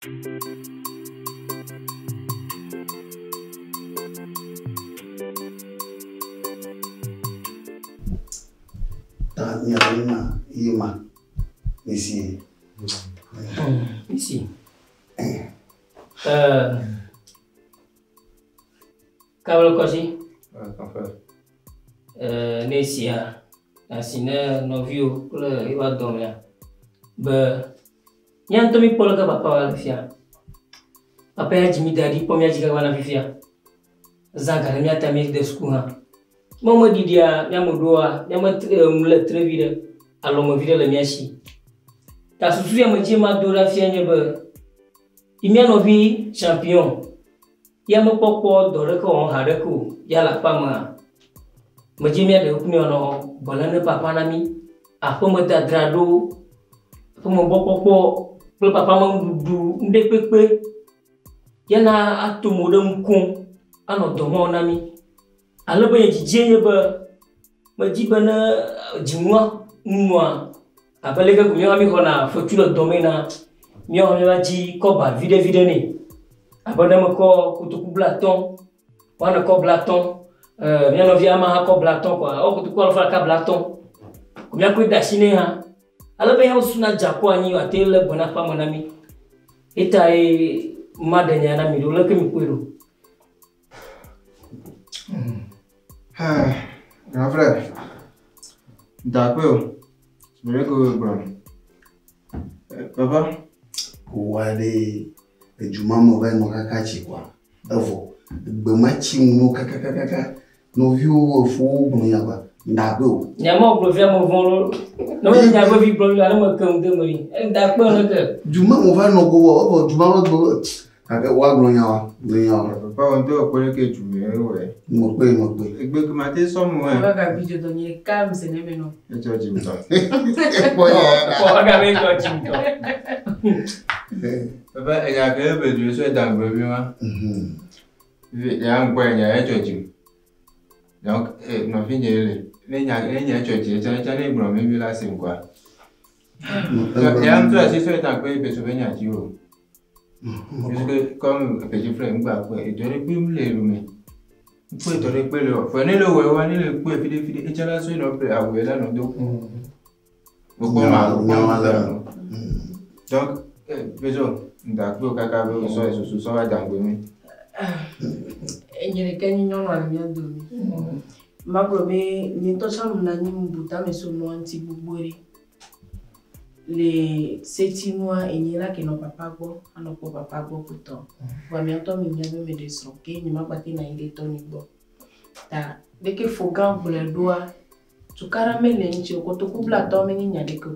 Ta miaƒe nua ye ma. Misi. Misi. Kabel kɔsi. Ne sia asi ne nɔviwo kple eva dɔmea be mía ŋutɔ mi kpɔ leke papa wa le fia. Papa ya dzi mi da ɖi kpɔ mía dzi kaka na fifia. Zã ga ɖe mía ta mi de suku hã. Mɔ me ɖiɖia mía me ɖoa mía me ŋu le tre vi ɖe alɔme vi ɖe le mía si. Ta susu ya me dzi ma do ɖa fia nye be yi mía nɔvi champion ya mekpɔkpɔ dɔ ɖeke wɔm haɖeke o ya le aƒea mea medzi mía ɖe kuku nɔ gbɔlẽ ne papa na mí aƒeme dadra ɖo aƒeme gbɔkpɔkpɔ kple papa me nuɖuɖu ŋɖe kpekpe yana ato mo ɖe ŋu koŋ anɔ dɔ mɔ na mí ale be nye dzidzie nye be medzi be ne dzinua nua abe leke ko míawo mi xɔna fetsu le dɔme na míawo míava dzi kɔba viɖe viɖe nɛ abe ne mekɔ kotoku 50 woanɔ kɔ 50 mía nɔvi ama hã kɔ 50 kɔa ewɔ kotoku alafa ɖeka 50 ko míakɔe de asi nɛ hã ale be ya wosuna dze akɔ anyi wòate lé gbe na aƒea me na mí eta ye ma ɖe nya na mi ɖo leke mi kpɔe ɖo. Grand frère, dakpe o, mele ko gblɔ. Papa. Wa ɖe edzu ma me va nɔ kaka tsi kɔa evɔ egbe ma tsi ŋu kakakakaka nɔviwo efowo gblɔ nya kɔa ndakpe o. Nya ma gblɔ fia me vɔ̃ lo. Ne me nya vevi gblɔ mi ale me ke ŋu de me li. Ndakpe ne ke. Du ma me va nɔ go evɔ du ma me gblɔ gake woagblɔ nya wa gblɔ nya wa. Papa wo ŋutɔ kpɔ ɖe ke du me wɔ. Mo kpe mo kpe. Egbe ke ma te sɔ mu hã. Kaka video dɔ nye calme se ne me nɔ. Etsɔ dzi ŋutɔ. Kpɔ ya. Kpɔ aga be etsɔ dzi ŋutɔ. Papa enya ke be du sɔ dangbe bi ma. Ya ŋkɔ enya etsɔ dzi. Donc nɔvi nye le ne nya ne nya etsɔ dzi etsa etsa ne gblɔ mi mi la se ŋkɔa. Ya ŋutɔ asi sɔ dangbe be sɔ be nya dzi o. Puisque comme petit frère ŋgba kpɔe edɔ ɖe kpe mu le lome. Kpe dɔ ɖe kpe le o. Fɔ ne le wɔ wa ne le kpe fide fide etsa la sɔ nɔ ƒle awu la nɔ do. Gbogbo ma Nya wa le. Donc bezo ndakpe o kaka be sɔ susu sɔ va dangbe mi. Enye ɖeka nye nyɔnua le mía dome. Magblɔ be nye ŋutɔ tsã menɔ anyi bu tame so nua ŋuti gbogbo ɖe. Le setinua enye la ke nɔ papa gbɔ anɔ kpɔ papa gbɔ kpɔtɔ. Vɔa mía ŋutɔ mi nya be meɖe srɔ̃ ke nye magbate nɔ anyi ɖe tɔnye gbɔ. Ta ɖeke fo gã gblɔe ɖoa tukaɖa mele eŋuti o kotoku 50 menye nya ɖeke o.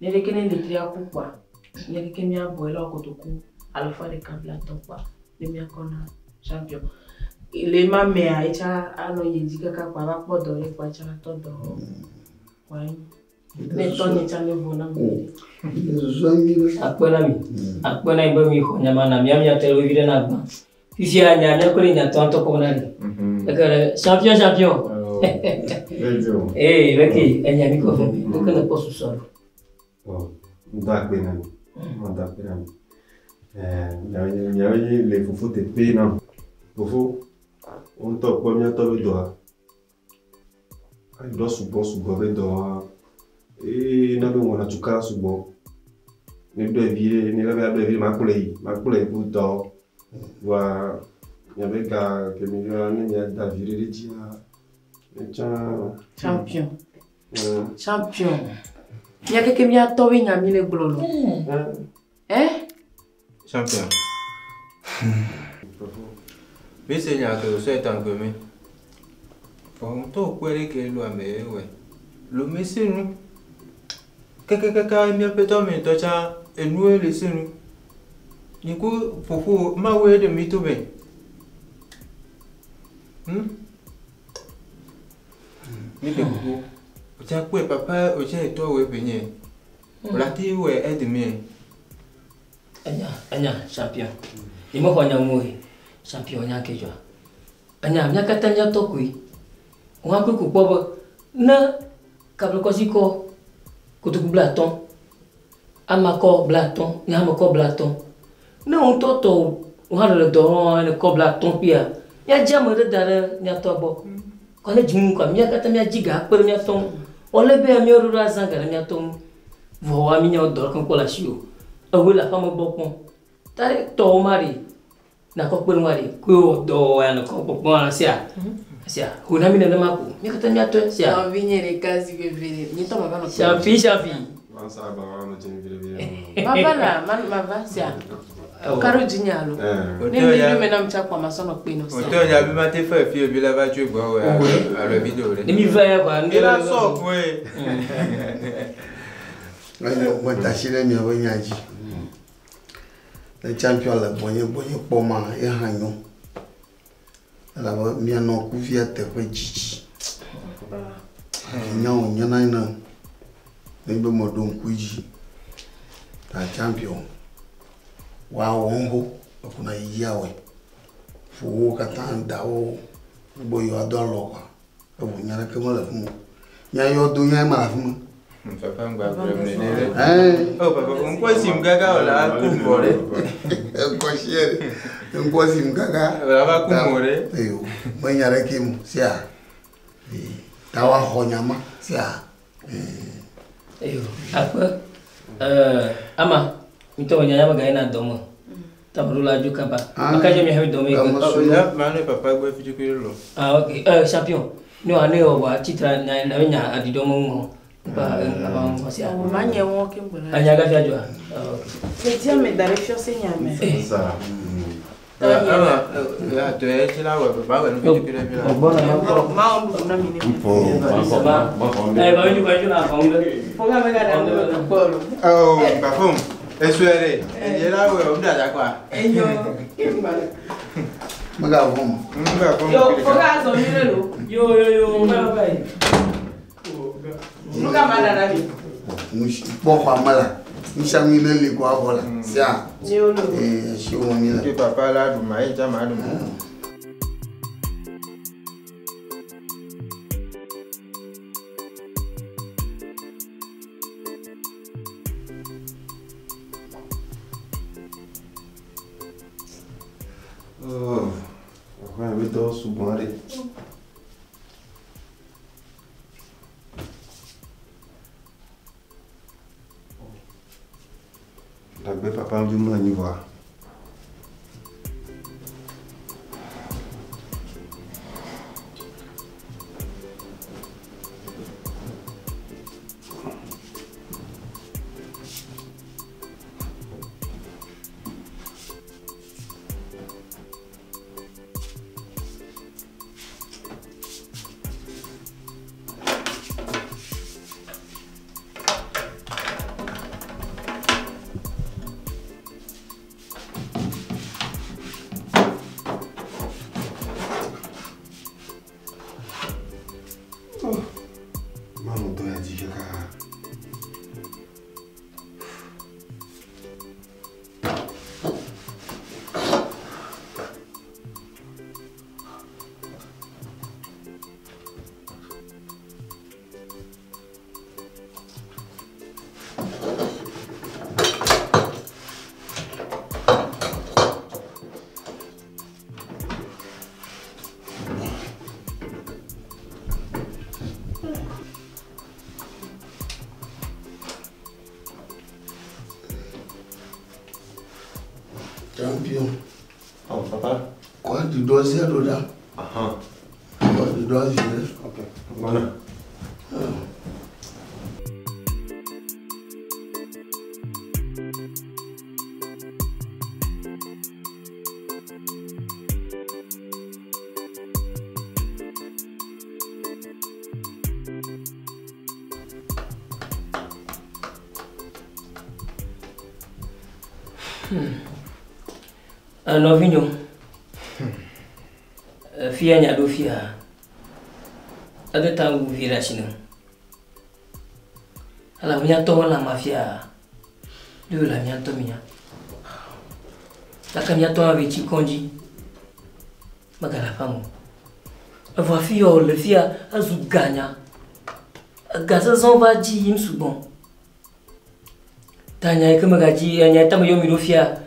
Ne ɖeke ne le tria ku kpɔa nye ɖeke míabɔ ela wɔ kotoku 150 kpɔa ne míakɔ na champion. Le ma mea etsa anɔ yi dzi kaka kpɔa ava kpɔ dɔ ɖe kpɔa etsa tɔ dɔ kpɔa enyo. Ne tɔnye tsa ne vo na mi. Akpe na mi. Akpe na mi be mi xɔ nya ma na mía mía te vevi ɖe na gbã. Fifia nya mía kple nya tɔ ŋutɔ kpɔm na ɖi. Eke ɖe champion champion. Ee leke enya mi kɔ fɛ mi. Leke ne kpɔ susɔ ɖo. Ŋdɔ akpe na mi. Ŋdɔ akpe na mi. Miawo nye le fofo teƒe nam. Fofo, wo ŋutɔ kpɔ míatɔ be dɔa. Dɔ sugbɔ sugbɔ be dɔa. Eye na be wɔna tukaɖa sugbɔ. Ne ɖɔe vi ɖe, ne la be aɖɔe vi ɖe, makplɔe yi, makplɔe yi ku dɔ. Vɔa miabe ga ke mi yɔa ne miada vi ɖe ɖe dzia, etsã. Champion. Champion. Mía keke míatɔ be nya mi le gblɔ lo. Eh? Champion. Mi se nya ke sɔ dangbe mi. Fɔ ŋutɔ kpɔe ɖe ke lo ame ye wɔ. Lo mi se nu. Kekekeke míaƒe tɔ me tɔ tsã enue le se nu. Nye ku fofo mawoe ɖe mi to be. Mi ɖe kuku. Otsa kpɔe papa otsa etɔ wɔ eƒe nye. Wòle ate wɔ ɛdi mi. Enya enya champion. Nye mexɔ nya ŋu o. Champion nya ke dzɔa. Enya mía katã míatɔ koe. Wɔn akpe ko kpɔ be ne kablekɔsi kɔ kotoku 50. Ama kɔ 50, nye hã mekɔ 50. Ne wò ŋutɔ tɔ wò hã le dɔ wɔm ne kɔ 50 kpia, míadzi ame ɖe da ɖe mía tɔ gbɔ. Kɔ ne dzi ŋu kɔa, mía katã míadzi ga akpe ɖe mía tɔ ŋu. Wòle be míawo ɖo ɖo azã ga ɖe mía tɔ ŋu. Vɔ woa mínya wo dɔ ɖeke mekpɔ le asi o. Ewoe le aƒea me gbɔ kpɔm. Ta ɖe tɔwo ma ɖe, nakɔ kpe ɖe ŋua ɖe, koe wɔ dɔ wɔ ya nekɔ kpɔkpɔm ala sia. Sia, ho na mi nenema ko. Mía katã míatɔe sia. Nɔvinye ɖeka zi veve, nye ŋutɔ mava nɔ Champi, champi. Mava la, mava sia. Karo dzinye alo. Ne mi ɖo me na mi tsa kpɔ masɔ nɔ kpe nɔ sia. Otɔ ya bi ma te fɛ fie bi la va tso gbɔ wɛ alo bi do ɖe. Ne mi va ya kɔa, Mi la sɔ koe. Enyo, meda asi ɖe miaƒe nya dzi. Ne champion le gbɔnye gbɔnye kpɔm ma, ye hã nyo. Elabe mianɔ kuvia teƒe dzidzi. Nya wònye na nam. Nenye be meɖo ŋku dzi. Ta champion, woawɔ ŋgo, ekuna yi dzi awɔe. Ƒowo katã da wo gbɔ yewoado alɔ kɔa. Evo nya ɖeke mele fi ma o. Nya yɔ do nya ma le afi ma. Papa ŋgba gblɔ ne ne ɖe. Ɛɛ. Oh papa, ŋkɔ si ŋgaga wò la ku mɔ ɖe. Ŋkɔ si yɛ ɖe. Ŋkɔ si ŋgaga. Wò la ku mɔ ɖe. Eyo, menya ɖeke mo sia. Ta woaxɔ nya ma sia. Eyo, akpe. Ama, ŋutɔ nya ya megayina dɔ me. Ta meɖo la dzo kaba. Maka dze miaƒe dɔ me yi ke. Oh ya, ma ne papa gbɔ fi tso lo. Ah ok. Champion. Ne wa ne wɔ wa tsitre na na nya aɖiɖɔ me ŋu. Ba aba ŋu sia. Awɔ ma nye wɔn ke ŋgbɔ la. Anya gafia dzoa. Ah ok. Medi ame da ɖe fiɔ se nya me. Ama, ya to ye tsi la wɔ papa wɔ nu fi tso ɖe fi la. Gbɔ na ma kpɔ. Ma wɔ nuɖuɖu na mi ne mi. Eh ba mi ba mi na fa ŋu. Foga me ga ɖe ame kpɔ lo. Oh, papa, esue ɖe. Enye la wɔ o dada kɔa. Enyo ke ŋgbɔ la. Megavɔ̃ o. Ŋgba fɔm. Yo, foga azɔ mi ɖe lo. Yo yo yo, bye bye. Nu ka ma ɖa na mi. Nusi kpɔ xɔa me la, nusianu ne li kɔ avɔ la, sia. Nyo lo. Ee, si wɔm mi le. Ke papa la ɖu ma, ye tsa ma ɖu ma. Oh, aƒea be dɔ sugbɔ ɖe. Dagbe papa ŋu mlɔ anyi vɔa. Manɔ dɔ ya dzi kaka. Champion. Oh, papa. Kɔ aɖiɖɔ zia ɖo ɖa. Aha. Kɔ aɖiɖɔ zi ɖe. Ok. Gbɔna. Nɔvinyo. Fia nya ɖo fia. Ede ta ŋu vi ɖe asi nam. Elabe mía tɔwo le ama fia. Ɖo le mía ŋutɔ mía. Gake mía tɔwo ave tsi kɔdzi. Megale aƒea me o. Evɔ afi ya wòle fia ezu ganya. Ega zazãwo va dzi yim sugbɔ. Ta nya yi ke megadzi enya yi ta meyɔ mi ɖo fia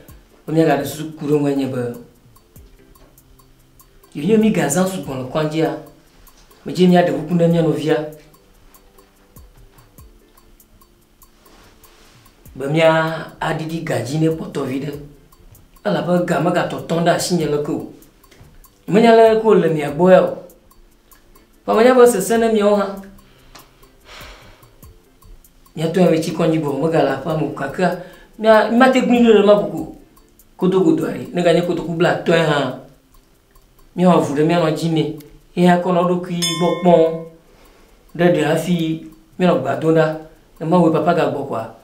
be míagaɖe susu ku ɖe ŋu enye be yi nye mi gazã sugbɔ le kɔdzia medzi míaɖe kuku ne mía nɔvia be mía aɖiɖi ga dzi ne kpɔtɔ vi ɖe elabe ga megatɔtɔm ɖe asinye leke o. Menya leke wòle mia gbɔ ya o. Vɔ menya be sesẽ ne miawo hã. Míatɔ ya tsi kɔdzi gbɔ megale aƒea me o gakea mía míate gblẽ ɖe ma koko. Kotokodoa ɖe ne ganye kotoku 50 hã míawɔ avu ɖe mía nɔ dzi nɛ ye akɔ nɔ eɖokui gbɔ kpɔm ɖe ɖe hafi míanɔ gba dom ɖa. Ne Mawu papa gagbɔ koa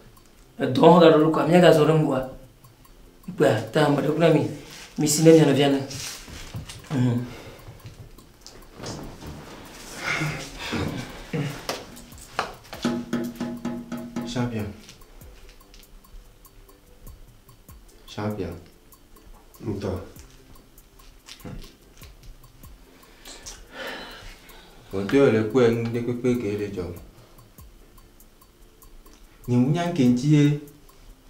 edɔ hã gaɖo ɖo koa míagazɔ ɖe ŋgɔa. Kpea ta ame ɖe kple mi misi ne mia nɔvia ne. Champion. Champion. Ŋutɔ. Wòtɔ le kpɔe nu ɖe kpekpe ke le dzɔ. Nye ŋu nya ke ŋuti ye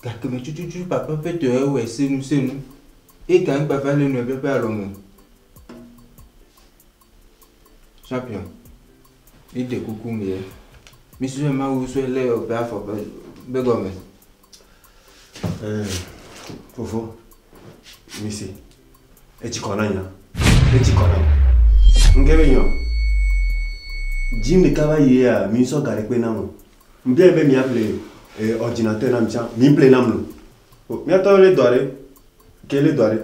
gake me tututu papa ƒe tɔ ewɔe senu senu. Ega ŋgba va le nɔ ƒe alɔme. Champion. Mi ɖe kuku mi ye. Mi sue Mawu sue le ƒe afɔ ƒe be gɔme. Fofo, mi se. Etsi kɔ na nya. Etsi kɔ na. Ŋke be nyɔ. Dzi ɖeka va yi ya mi sɔ ga ɖe kpe na mo. Mbia be miaƒle ordinateur na mi tsã. Mi ƒle nam lo. Miatɔ le dɔ ɖe. Ke le dɔ ɖe.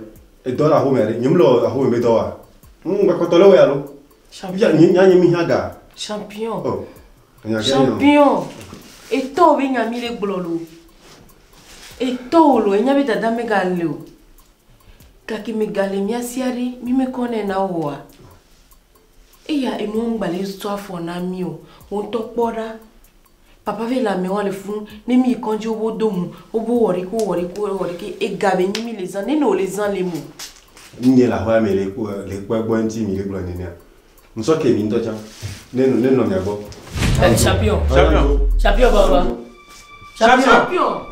Edɔ le axome ɖe. Nye mu le axome be dɔ wa. Gbakpɔtɔ le wɔ ya lo. Champion. Nya nye mi hã ga. Champion. Oh. Nya ke nyɔ. Champion. Etɔ be nya mi le gblɔ lo. Etɔ wo lo enya be dada megale o. Gake megale mía sia ɖe mi mekɔ nɛ na woa. Eya enuwo ŋgba le sɔ afɔ na mi o. Wo ŋutɔ kpɔ ɖa. Papa ve le amewo le funu ne mi yi kɔdzi wobo do ʋu wobo wɔ ɖeke wɔ ɖeke wɔ ɖeke ega be nyi mi le zã ne ne wòle zã le mo. Nye le aƒea me le kpɔ le kpɔ egbɔ ŋuti mi le gblɔ nenea. Ŋusɔ ke mi ŋutɔ tsã. Ne ne nɔ mia gbɔ. Champion. Champion. Champion baba. Champion. Champion.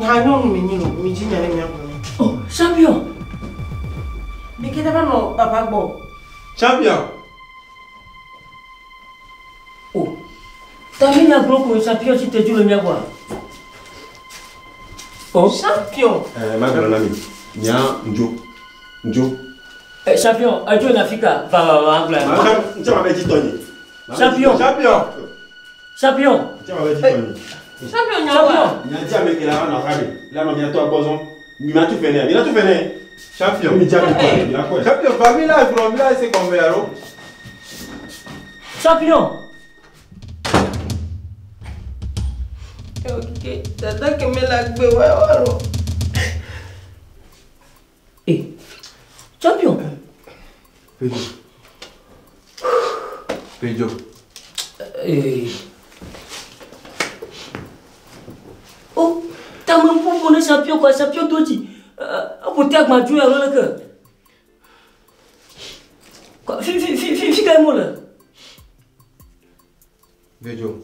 Ha nyɔnu mi nyi lo mi dzi nya ne mia gblɔ ne. Oh, champion. Mi ke va nɔ papa gbɔ. Champion. Oh. Ta mi nya gblɔ ko champion tsi te dzo le mia gbɔa. Oh. Champion. Ma gblɔ na mi. Nya ŋdzo. Ŋdzo. Champion, edzo na fika. Va va va gblɔ. Ŋtsã ma be dzi tɔ nye. Champion. Champion. Champion. Ŋtsã ma be dzi tɔ nye. Champion nya wa. Champion. Nya dzi ame ke la nɔ axa me. La nɔ mia tɔ gbɔ zɔn. Mi ma tu fɛ nɛ. Mi na tu fɛ nɛ. Champion. Mi dzi ame kɔ mi la kɔe. Champion, va mi la gblɔ mi la se gɔme alo. Champion. Ok, dada ke me la gbe wa wa lo. Eh. Champion. Pedro. Pedro. Eh. Oh, ta me ƒoƒo ne champion quoi, champion do dzi. Eƒo te agbadzu ya lo leke. Quoi, fi fi fi fi fi ka mo le. Pedro.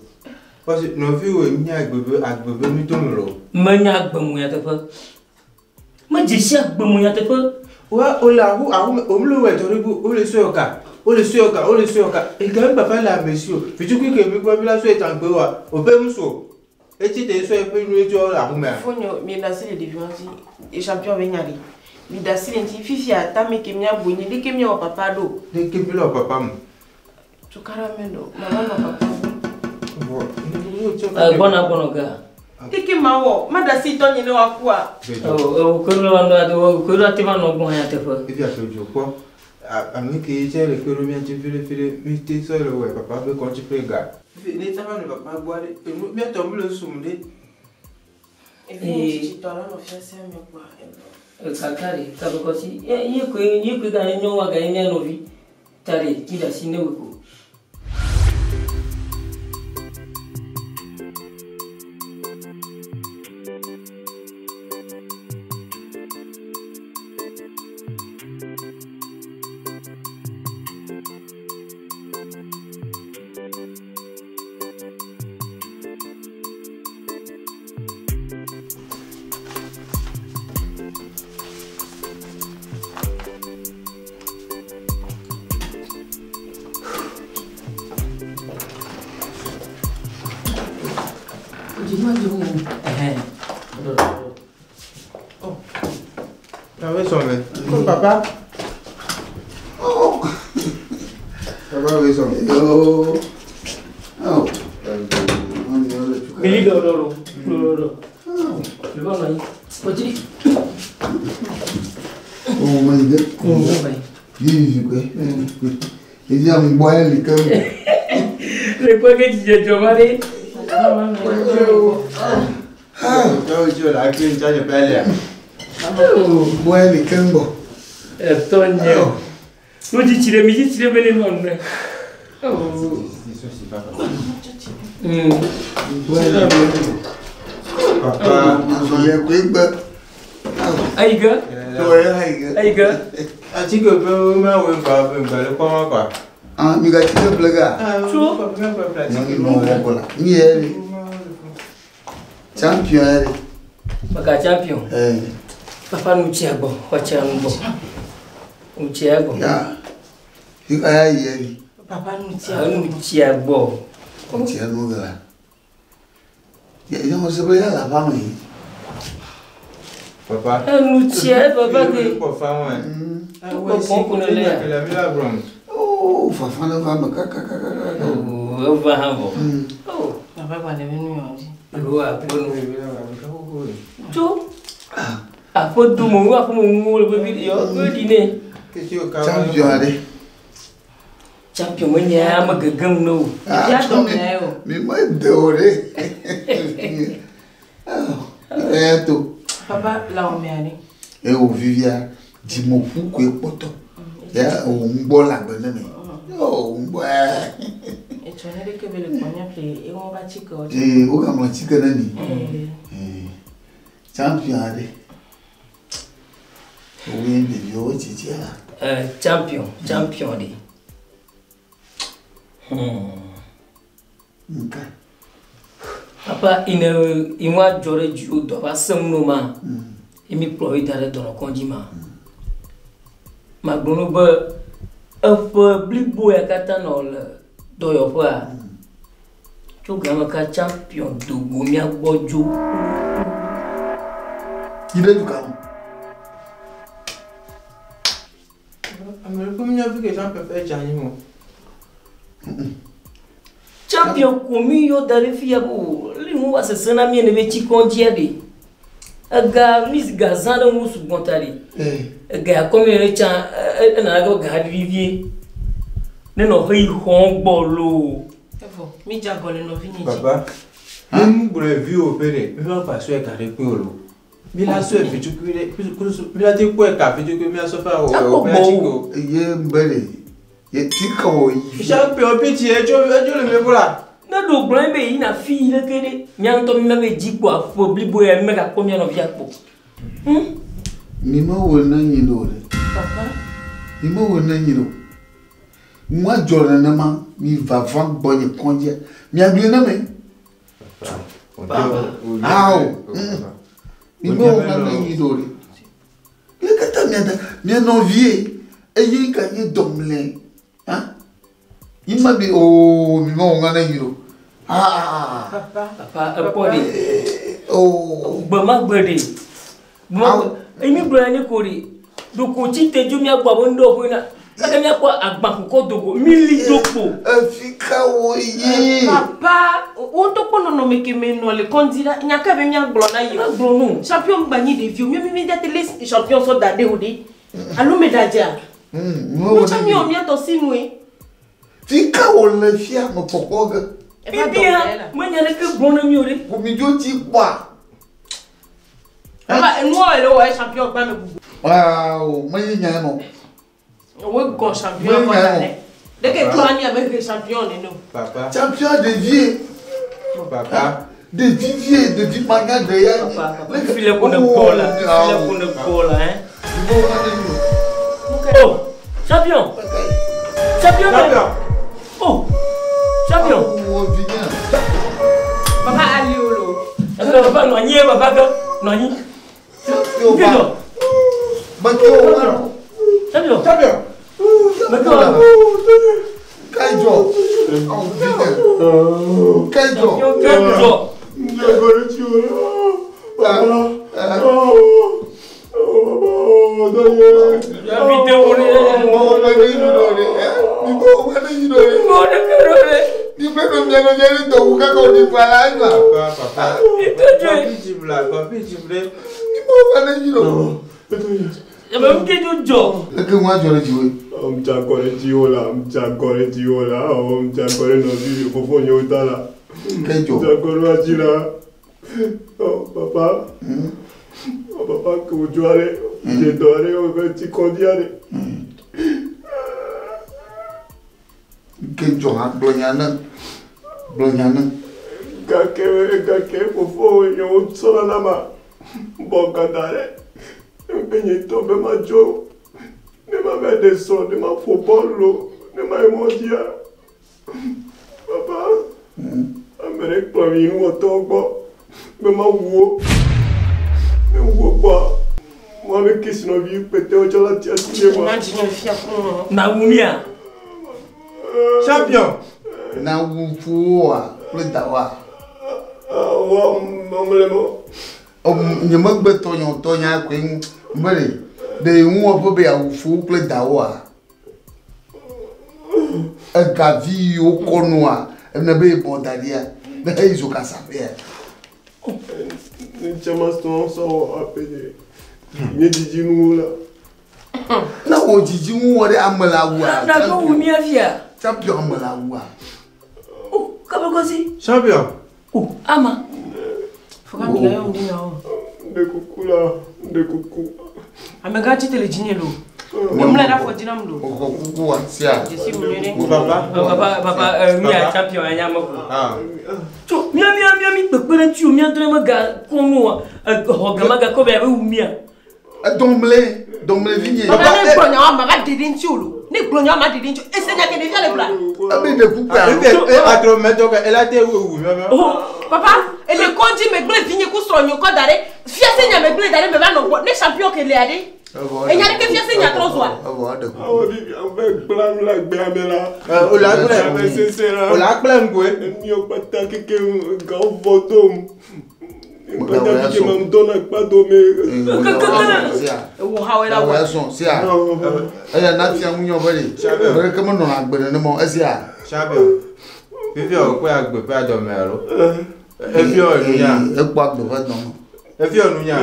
Parce que nɔviwo nye agbebe agbebe mi to me lo. Menya agbemu nyateƒe. Medze si agbemu nyateƒe. Wa o le ahu ahu me o le wɛ tɔ ɖe bu o le sɔyɔ ka o le sɔyɔ ka o le sɔyɔ ka ega mi papa le ame si o fitukui ke mi gbɔ mi la sɔyɔ tãgbe wa o be ŋu etsi te sɔyɔ ƒe nu etsɔ le ahu mea. Fonyo mi da si le ɖeviwo ŋuti champion be nya ɖe. Mi da si le ŋuti fifia tame ke mia bu nyi ɖeke miawɔ papa ɖo. Ɖeke mi le wɔ papa mu. Tukara me ɖo mama nɔ papa gbɔ. Bɔn. Gbɔna gbɔnɔ ga. Keke ma wɔ ma da si tɔ nye ne wa kua. O o ke ɖo la o ke ɖo ate va nɔ gbɔ nyateƒe. Efi afedzo kpɔ ame ke tse le kpe ɖo mía ŋuti fiɖe mi te sɔ le wɔ papa ƒe kɔdzi ƒe ga. Fifi ne tsa va nɔ papa gbɔ ɖe enu mía tɔ mi le sum ɖe. Evi nye tsitsitɔ la nɔ fiasea me kpɔa. Kaka ɖe kabekɔsi ye koe ye koe ga nyɔ wa ga ye mía nɔvi. Ta ɖe mi da si ne wò ko. Ɛhɛn. Papa sɔmɛ. Ko papa. Oh. Papa we sɔmɛ. Yo. Oh. Mili dɔ dɔ lo. Dɔ dɔ dɔ. Le ba nɔ anyi. Kɔtiri. Oh my God. Mo ba yi. Vivi kwe. Evi aŋgbɔ ya li keŋ. Le kpɔ ke dzidzɔ dzɔ ma ɖe. Tɔwo tso la kí n tsa nye pɛ lea. Ŋgbɔ ya li keŋ gbɔ. Ɛtɔ nye o. Nu dzitsi ɖe mi dzitsi ɖe be ne nɔ nɛ. Ŋgbɔ ya li keŋ gbɔ. Papa. Azɔlia koe gbe. Ayi ge. Tɔ ya ayi ge. Ayi ge. Atike ƒe wo ma wo fa ƒe ŋgba le kpɔma kwa. Ah, mi ga tsi ke ƒle ga. Tso. Nyɔnu nɔ wɔ gbɔ la. Mi yɛ li. Champion yɛ li. Maka champion. Ɛɛ. Papa nu tsia gbɔ. Xɔ tsia nu gbɔ. Nu tsia gbɔ. Ya. Fi ka ya yi yɛ li. Papa nu tia. Nu tsia gbɔ. Tsia nu ge la. Yɛ yɛ mo se be ya la fa me yi. Papa. Nu tsia papa ke. Kpɔ fa wɔn. Kpɔ kpɔ ne le ya. Kele mi la gblɔm. Oh, fafa le va me kakakakaka. Oh, eva hã vɔ. Oh, Papa gba le be nu yɔ dzi. alo aƒe nu. Tso. Aƒe do mo, aƒe mo ŋu le vevi yɔ ƒe ɖi nɛ. Champion aɖe. Champion menye ame gegem ne o. Ah, Ɖevia dɔ mea o. Mi me de o ɖe. Eya to. Papa la wɔ mea ɖe. Eye wo vivia dzimeƒu koe kpɔtɔ. Ya wo ŋgbɔ le agbe ne me. Yo wo ŋgbɔ ya. Etsɔ ne ɖeke be le kpɔ mía ƒle eŋɔ va tsi ke wɔ. Ee wo gaŋlɔ tsike ne mi. Ee. Ee, Champion aɖe. Woe ɖeviwo tsitsia la. Champion, champion ɖe. Nka. Papa ine inwa dzɔ ɖe dziwò dɔ va sẽ ŋu no ma. Emi kplɔ yi da ɖe dɔnɔkɔdzi ma. Magblɔ no be eƒe blibo ya katã nɔ le dɔyɔƒea. Tso game ka champion do go mía gbɔ dzo. Yi ɖe du ka me. Ame ɖe kpe mi fi ke champion fɛ dze anyi mo. Champion ko mi yɔ da ɖe fia ko le nu va sese na mi ne be tsi kɔdzia ɖe. Ega mi ga zã ɖe ŋu sugbɔ ta ɖe. Ee. Ega ya kɔ mi ɖe tsã ena ɖe ga ɖi vie. Ne nɔ xeyi xɔ gbɔ loo. Evɔ mi dze agɔ le nɔvinye dzi. Papa. Mi mu gblɔ vi wo ƒe ɖe mi ma gba sɔe ka ɖe kpe o lo. Mi la sɔe fitukui ɖe mi la te kpɔe ka fitukui mi la sɔ fa o Akpɔ o gbɔ o. Ye be ɖe. Ye tsike wo yi. Champion pitsi edzo edzo le mi la. Ne ɖo gblɔ be yina fi yi leke ɖe mía ŋutɔ mi be dzi kpɔ aƒe blibo ya mi megakpɔ mía nɔvia kpɔ. Mi me wɔ ne nyi ɖo ɖe. Papa. Mi me wɔ ne nyi ɖo. Nua dzɔ nenema mi vava gbɔ nye kɔdzia. Miagblɔe ne me. Awo. Mi me wɔ ne nyi ɖo ɖe. Le katã mia da mia nɔvie eye ka nye dɔmlɛ. Ha? Yi ma bi ooo mi me wɔ ne nyi ɖo. Ah. Papa. Papa ekpɔ ɖe. Oh. Gbe ma gbe ɖe. Gbe ma gbe. Eyi mi gblɔ ya ne ko ɖe. Ɖoko tsi te dzo mía gbɔ abe ŋdɔ ƒe na. Kaka míakpɔ agbakukɔ dogo. Mi li do kpo. Efi ka wo yi. Papa, wo ŋutɔ kpɔ nɔnɔme ke me nɔ le kɔdzi la, nya ka be míagblɔ na yi o. Agblɔ no. Champion gba nyi ɖevi o, mi mi date le champion sɔ da ɖe o ɖe. Alo me ɖa dzea. Mi me wɔ Nu tsã ne mi nyi. wɔ mía tɔ si nue. Fi ka wo le fia me kpɔkpɔ ge. Eva dɔ Bibia mea la. menya ɖeke gblɔ na mi o ɖe. Ƒomi dzo tsi kpɔa. Papa, enuwo le wɔ ye champion gba me bubu. Waaw, menye nya nɔ. Wo gɔn champion Me kɔ nya da nɔ. ɖe. Ɖeke tɔ anyi abe he champion nene o. Papa. Champion ɖevie. Papa. Ɖevi vie, ɖevi manya ɖe ya. Papa, papa, fi le ko ne gbɔ la. Fi le ko ne gbɔ la hein. Mi me wɔ ne nyi ɖo. Oh, champion. Champion. Champion. Oh, champion. Wo vi nye. Papa ali o lo. Papa, papa, nɔ anyi ye papa ke nɔ anyi. Champion Fi va. dɔ. Meke wo wa ɖo. Champion. Champion. Meke wo. Kai dzɔ. Awo vi nye. Kai dzɔ. Champion ke dzɔ. Papa, papa. Leke ŋua dzɔ ɖe dziwòe? Ŋdza akɔ ɖe dziwò la, ŋdza akɔ ɖe dziwò la, ŋdza akɔ ɖe nɔvi fofonyewo ta la. Ke dzɔ. Ŋdza akɔ ɖe woa dzi la. Papa, papa ke wòdzo aɖe, dze dɔ aɖe, wòbe tsi kɔdzi aɖe. Ke dzɔ hã gblɔ nya ne, gblɔ nya ne. Gake gake fofonyewo tsɔna na ma bɔ gada ɖe. Be nye tɔ be madzo, ne ma va ɖe srɔ̃, ne ma ƒo bɔlu lo, ne ma yi mɔ dzia. Papa, ame ɖe kplɔ mi yi nuwɔtɔwo gbɔ be mawu wo. Ne wu wo kpɔa, woabe kesinɔvi kpɛtɛwo tsɔ la tia asi ne ma. Na wu mía. Champion. Na wu fowoa kple dawoa? Awɔ mele mɔ. Nye megbe tɔnyɔ tɔnya koe ŋu mele ɖe ŋuwɔƒe be yeawu fowo kple dawoa? Egavi yiwo kɔ nua ene be yebɔ da ɖia ne heyi zo kasaƒea. Ne tsɛ ma srɔ̃ sɔ wɔ aƒe nye nye dzidzinuwo la. Ne wò dzidzinuwo wɔ ɖe ame le awua. Na ko wu mía fia. Champion ame le awua. O kabekosi. Champion. O ama. Foka mi ga yɔ ŋdi nyawo. Ɖe kuku la, ɖe kuku. Amegã tsi te le dzinye lo. Nye mlɛ ɖe afɔ dzi nam lo. Xɔ kukua sia. Dzesi ŋu nyuie ɖe. Papa. Papa, papa, mía champion anya me ko. Ah. Tso mía mía mía mi kpekpe ɖe ŋuti o mía ŋutɔ me ga kɔ nu xɔ gama ga kɔ be abe wu mía. Dɔmle, dɔmle vi nye. Papa ne gblɔ nyawo ma va ɖe ɖe ŋuti o lo. Ne gblɔ nyawo ma ɖe ɖe ŋuti o. Ese nya ke ɖevia le gblɔa. Ebe ɖe kukua. Efe atro mɛtɔ ke ela te wu wu mɛ. Papa, ele kɔdzi megblẽ vinye ku srɔ̃nye kɔ da ɖe. Fiase nya megblẽ da ɖe me va nɔ gbɔ. Ne champion ke lea ɖe. Enya ɖe ke fiase nya trɔ zua. Evɔ eɖe kuku. Awɔ vivi ame gblã nu le agbea me la. O la gblẽ. Ame sese la. O la gblẽ ŋgoe. Emiwo kpata keke gawo vɔ dom. Kpata keke ma dɔna kpa dome. Ewo ha wɔ la Awɔ wɔ. esɔn sia. Eya na fia ŋu nyɔ be ɖe. Ame ɖeke menɔna agbe nenema o esia. Champion. Fifi o kpe agbe ƒe adɔme alo. Efi o nunya. Ekpɔ agbe ƒe dɔme. Efi o nunya.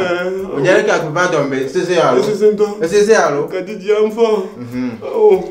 O nya ɖe ke agbe ƒe adɔme sese alo. Esese ŋutɔ. Esese alo. Kadidia ŋfɔ. Oh.